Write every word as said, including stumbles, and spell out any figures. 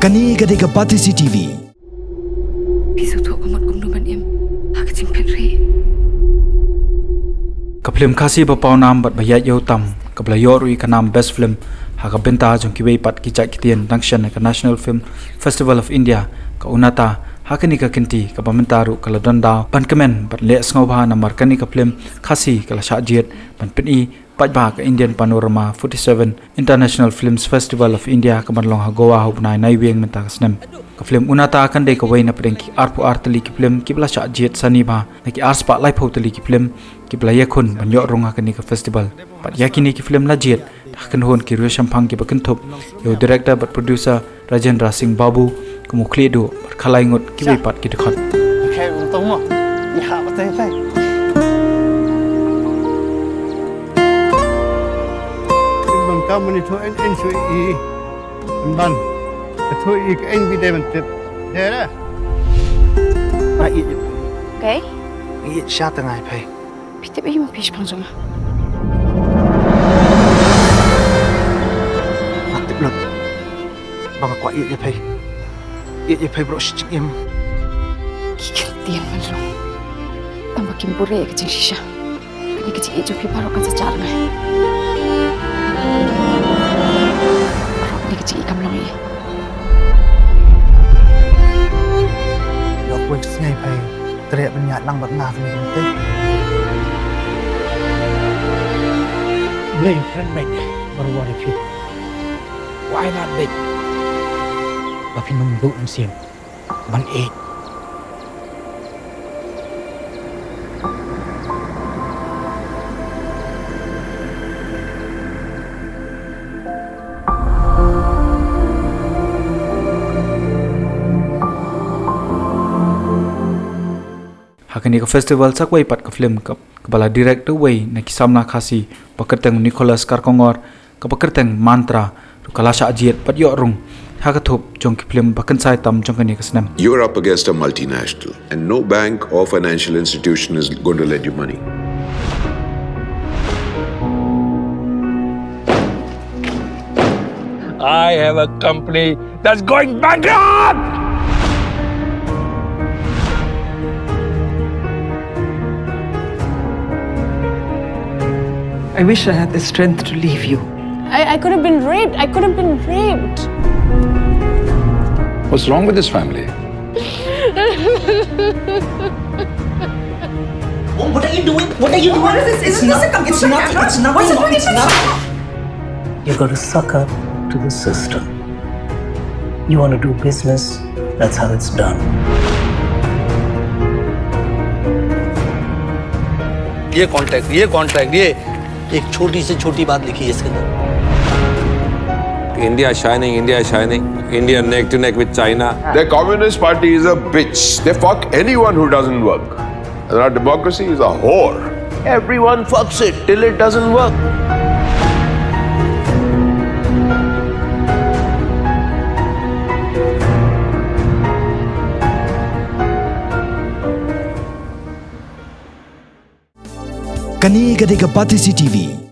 Kane ka dei ka Batesi T V. Phi sngewthuh ka mut kumno ban im ha ka jingphet ri. Ka phlim Khasi ba pawnam bad ba ïaid ïew tam, kaba la ïoh ruh ïa ka nam Best Film ha ka bynta jong kiwei pat ki jait ktien dang shen ha ka National Film Festival of India, ka UNATA, ha kane ka kynti kaba mynta ruh ka la don daw ban kmen bad leh sngewbha namar kane ka phlim Khasi ka la shah jied ban pyni paidbah ka Indian Panorama forty-seven International Films Festival of India kaban long ha Goa ha u bnai Naiwieng mynta ka snem. Ka phlim UNATA kan dei kawei na pdeng ki arphew ar tylli ki phlim kiba la shah jied sani bha na ki arspah laiphew tylli ki phlim kiba la ïakhun ban ïoh rung ha kane ka festival. Bad ïa kine ki phlim la jied da ka kynhun ki riewshemphang kiba kynthup ïa u director bad producer Rajendra Singh Babu, kum u khlieh duh bad khalai ngut kiwei pat ki dkhot. Ban kam mani thu en en shu i. Ban ka thu i ka en bi de ban tip. De da. Ba i. Okay. I sha ta ngai phai. Phi tip ïa ma phi shaphang jong nga. Nga tip lut ba nga kwah ïeit ïa phi. Ïeit ïa phi baroh shi jingim. Ki ktien ban long tang ba kim buhrieh ïa ka jingshisha. Kane ka jingïeit jong phi baroh kan sa jah rngai. Baroh kane ka jingïeit kam long ïa. Ïoh kawei ka sngi phi treh ban ïaid lang bad nga kane ka myntoi. Blei u kren beit baroh wat ïa phi. Wai lad beit ba phin ym duh mynsiem ban ïeit. Ha kane ka festival sa kawei pat ka phlim ka, kaba la direct da uwei na ki samla Khasi ba kyrteng u Nicholas Karkongor, kaba kyrteng Mantra ruh ka la shah jied bad ïoh rung ha ka thup jong ki phlim ba kynsai tam jong kane ka snem. You're up against a multinational, and no bank or financial institution is going to lend you money. I have a company that's going bankrupt! I wish I had the strength to leave you. I, I could have been raped. I could have been raped. What's wrong with this family? Oh, what are you doing? What are you doing? What is this? Isn't this a computer camera? It's not, it's not, it's not. You gotta suck up to the system. You wanna do business, that's how it's done. ये कॉन्ट्रैक्ट, ये कॉन्ट्रैक्ट, ये एक छोटी से छोटी बात लिखी है इसके अंदर। India shining, India shining, India neck to neck with China. The Communist Party is a bitch. They fuck anyone who doesn't work. And our democracy is a whore. Everyone fucks it till it doesn't work. Kane ka dei ka Batesi T V.